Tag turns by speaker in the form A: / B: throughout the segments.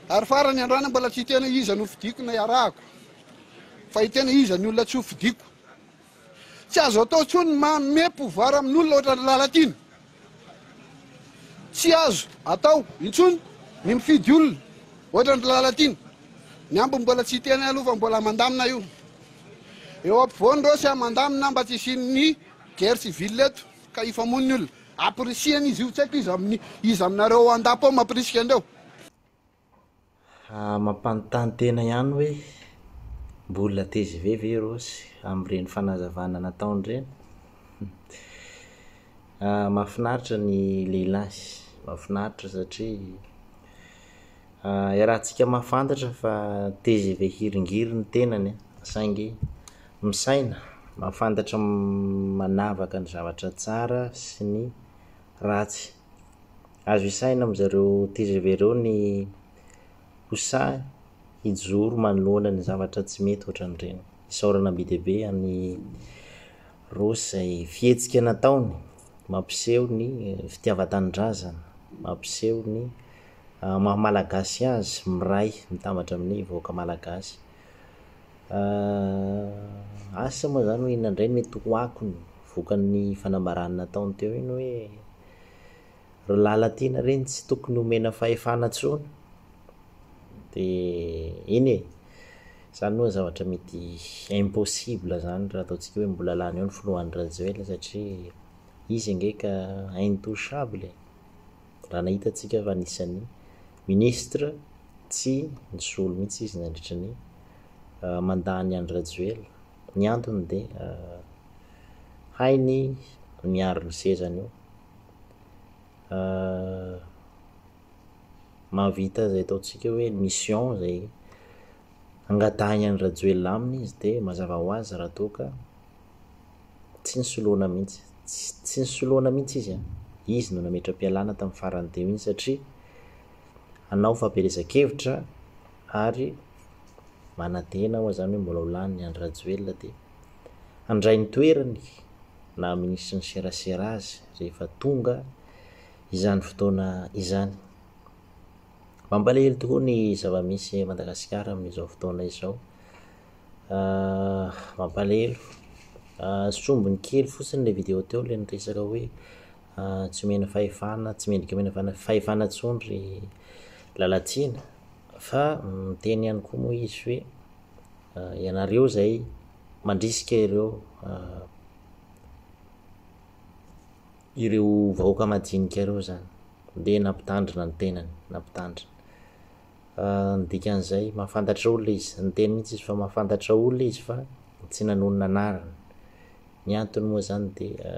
A: Ary farany androany mbola tsy hiteny hoe iza no fidiko na iarahako fa hiteny hoe iza ny olona tsy ho fidiko. Tsy azo atao intsony ny manome pouvoir amin'olona ohatran'i Lalatiana. Tsy azo atao intsony ny mifidy olona ohatran'i Lalatiana. Ny ambiny mbola tsy hiteny aloha fa mbola mandamina io. Eo ampovoany reo sy mandamina mba tsy hisian'ny guerre civile eto ka hifamono ny olona. Ampirisihana izy io, tsy haiko iza amin'ny iza aminareo ao an-dapa ao mampirisika an'ireo.
B: Mampanontany tena ihany hoe mbola tgv ve Rossy amin'ireny fanazavana nataony ireny? Mahafinaritra ny lehilahy, mahafinaritra satria iarahantsika mahafantatra fa tgv hiringiry ny tenany saingy misaina, mahafantatra manavaka ny zavatra tsara sy ny ratsy. Azo isaina amin'izareo tgv ireo ny ho sahy hijoro manoloana ny zavatra tsy mety ohatran'ireny. Isaorana be dia be an'i Rossy izay fihetsika nataony mampiseho ny fitiavan-tanindrazana, mampiseho ny maha malagasy azy, miray mitambatra amin'ny vahoaka malagasy. Asa moa izany hoe inona indray no mety ho akony vokan'ny fanambarana nataony teo iny hoe Ry Lalatiana ireny tsy tokony omena fahefana intsony dia eny e, izany aloha zavatra mety impossible izany raha ataontsika hoe mbola lany eo ny filoha Andry Rajoelina satria izy ange ka intouchable e, raha nahita antsika fa anisan'ny ministre tsy nisolo mihitsy izy nandritra ny mandat an'i Andry Rajoelina, ny antony dia hainy miaro ny sezany io. Mahavita izay ataontsika hoe mission izay angatahiny an'i Rajoelina aminy izy dia mazava ho azy raha toa ka tsy nisoloana mihitsy, tsy nisoloana mihitsy izy an, izy no nametra-pialana tamin'ny farany teo iny satria hanao fampielezan-kevitra ary manantena moa izany hoe mbola ho lany i Andry Rajoelina dia handray ny toerany. na minisitry ny serasera azy rehefa tonga izany fotoana izany. Mampalahelo tokoa ny zava-misy Madagasikara amin'izao fotoana izao. Mampalahelo. Sombiny kely fotsiny ilay vidéo teo ilay niresaka hoe tsy omena fahefana, tsy mendrika omena fahefana intsony ry Lalatiana fa miteny ihany koa moa izy hoe ianareo izay mandrisika ireo ireo vahoaka madinika ireo zany dia nampitandrina ny tenany, nampitandrina. Ny dikan'izay mahafantatra olona izy, niteny mihitsy izy fa mahafantatra olona izy fa tsy nanonona anarana. Ny antony moa zany dia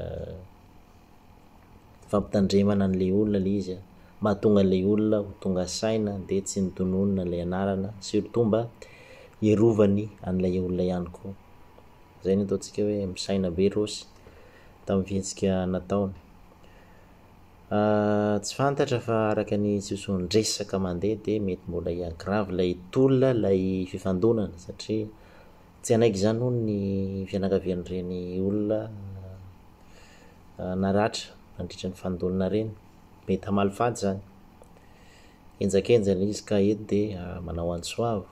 B: fampitandremana an'ilay olona ilay izy, mahatonga an'ilay olona ho tonga saina dia tsy nitononina ilay anarana surtout mba hiarovany an'ilay olona ihany koa. Izay no ataontsika hoe misaina be Rossy tamin'ny fihetsika nataony. Tsy fantatra fa araka ny siosion-dresaka mandeha dia mety mbola hi-aggrave ilay tolona ilay fifandonana satria tsy hanaiky izany hono ny fianakavian'ireny olona naratra nandritra ny fandonana ireny. Mety hamaly faty izany. Henjakenjana izy ka eto dia manao antso avo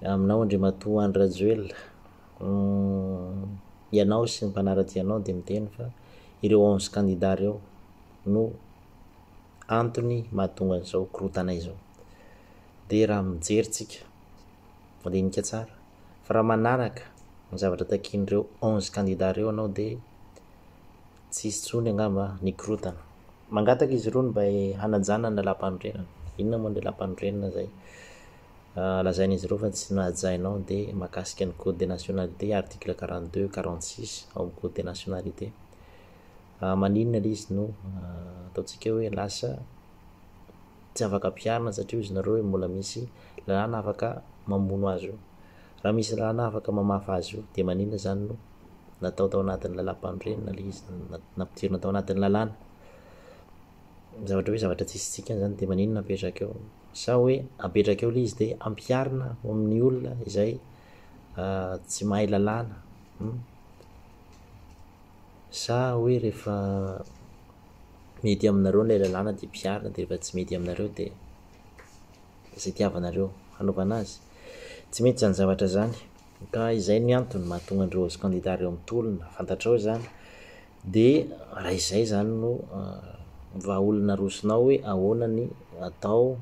B: aminao Andriamatoa Andry Rajoelina. Ianao sy ny mpanara-dia anao dia miteny fa ireo 11 candidats ireo no antony mahatonga an'izao korontana izao. Dia raha mijery tsika, mandinika tsara, fa raha manaraka ny zavatra takian'ireo 11 candidats ireo ianao dia tsy hisy intsony angamba ny korontana. Mangataka izy ireo ny mba hanajana ny lalàmpanorenana. Inona moa ny lalàmpanorenana izay lazain'izy ireo fa tsy nohajainao dia mahakasika ny code de nationalité article 42, 46 ao amin'ny code de nationalité. Maninona ilay izy no ataontsika hoe lasa tsy afaka ampiharina satria hozy nareo hoe mbola misy lalàna afaka mamono azy io. Raha misy lalàna afaka mamafa azy io dia maninona izany no natao tao anatin'ny lalàmpanorenana ilay izy, nampidirina tao anatin'ny lalàna. Zavatra hoe zavatra tsisy dikany izany dia maninona apetraka eo. Sa hoe apetraka eo ilay izy dia ampiharina ho amin'ny olona izay tsy mahay lalàna. Sa hoe rehefa mety aminareo ilay lalàna dia ampiharina dia rehefa tsy mety aminareo dia. izay itiavanareo hanaovana azy. Tsy mety izany zavatra izany. Ka izay ny antony mahatonga an'ireo onze candidats ireo mitolona, fantatrao izany. Dia raha izay izany no vahaolana arosonao hoe ahoana ny atao,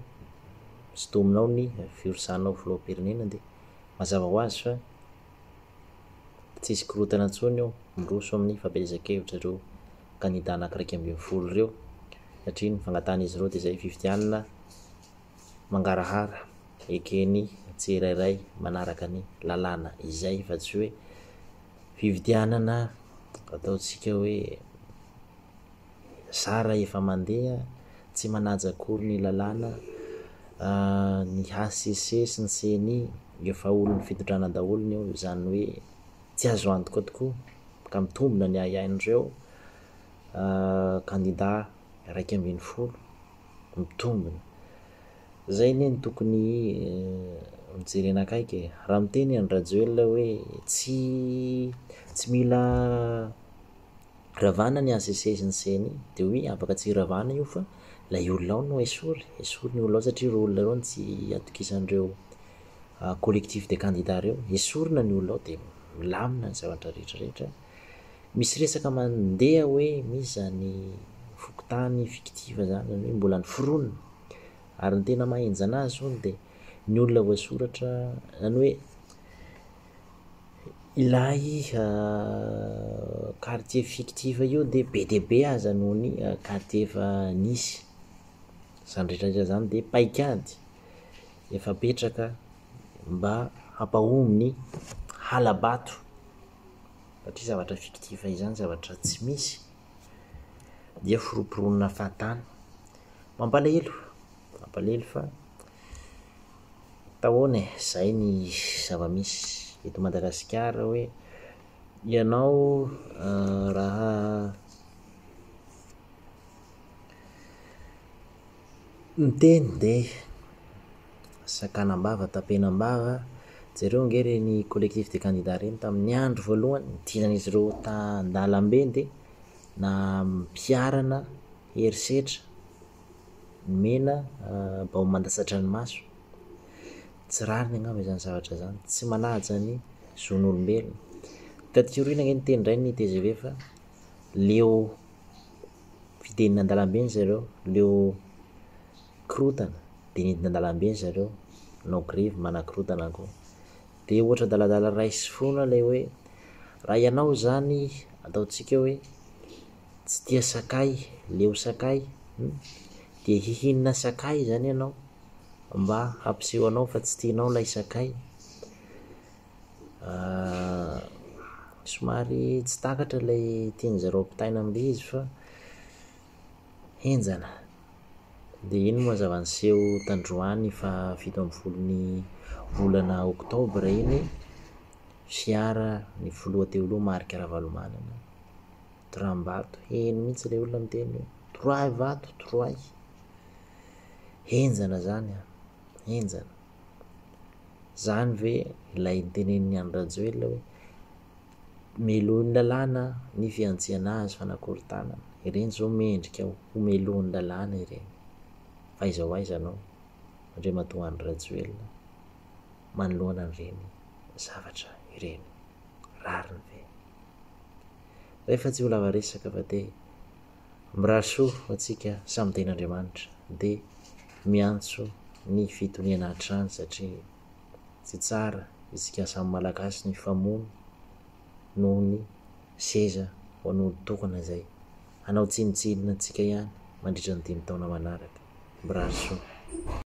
B: sintominao ny firosahanao filoham-pirenena dia mazava ho azy fa tsy hisy korontana intsony eo, miroso amin'ny fampielezan-kevitra ireo kandida anankiraika ambin'ny folo ireo satria ny fangatahan'izy ireo dia izay fifidianana mangarahara ekeny tsirairay manaraka ny lalàna izay fa tsy hoe fifidianana ataontsika hoe zara efa mandeha tsy manaja akory ny lalàna, ny HCC sy ny CENI efa olon'ny fitondrana daholo ny eo, izany hoe tsy azo antoka tokoa ka mitombina ny ahiahin'ireo kandida 11 mitombina. Zay anie no tokony hojerena akaiky e! Raha miteny Andry Rajoelina hoe tsy tsy mila ravana ny HCC sy ny CENI de oui afaka tsy ravana io fa ilay olona ao no esory, esory ny olona ao satria ireo olona ireo no tsy atokisan'ireo collectif de candidats ireo, esorina ny olona ao de milamina ny zavatra rehetra rehetra. Misy resaka mandeha hoe misy zany fokontany fictive zany, zany hoe mbola noforonina ary ny tena maha-henjana azy hono de ny olona voasoratra zany hoe ilay quartier fictif io de be dia be aza noho ny quartier efa nisy, zany rehetra rehetra zany de paikady efa apetraka mba hampahomby ny hala-bato satria zavatra fictif izany zavatra tsy misy dia foromporonina fahatany. Mampalahelo, mampalahelo fa atahoana e, zay ny zava-misy eto Madagasikara hoe ianao raha miteny de sakanam-bava, tapenam-bava, jereo ange ireny collectif des candidats ireny tamin'ny andro voalohany nidiran'izy ireo tan-dalambe de nampiharana herisetra nomena baomba mandatsa-dranomaso, tsy rariny angamba izany zavatra izany, tsy manaja ny zon'olombelona. Taty aoriana ange niteny indray ny TGV fa leo fidenina an-dalambe ny zareo, leo korontana de nidina an-dalambe ny zareo nanao grevy manakorontana koa. De ohatra adaladala raisy foana ilay hoe raha ianao zany ataontsika hoe tsy tia sakay, leo sakay dia hihinana sakay zany ianao mba hampiseho anao fa tsy tianao ilay sakay. Somary tsy takatra ilay tian'zareo ampitaina amin'ilay izy fa henjana. Dia iny moa zava-niseho tandroany faha 17n'ny volana oktobra iny, fiara ny filoha teo aloha Marc Ravalomanana, toram-bato, heno mihitsy ilay olona miteny hoe toroahy vato, toroahy. Henjana zany an, henjana. Zany ve ilay notenenin'i Andry Rajoelina hoe melohin'ny lalàna ny fihantsiana azy fanakorontanana, ireny zao mendrika ho melohin'ny lalàna ireny. Fa aiza ho aiza anao Andriamatoa Andry Rajoelina manoloana an'ireny zavatra ireny, rariny ve? Rehefa tsy ho lava resaka fa dia mirary soa ho antsika samy tenin'Andriamanitra dia miantso ny fitoniana hatrany satria tsy tsara isika samy Malagasy ny hifamono noho ny seza ho an'olon-tokana izay hanao tsinontsinona antsika ihany mandritra ny 5 taona manaraka. Mirary soa.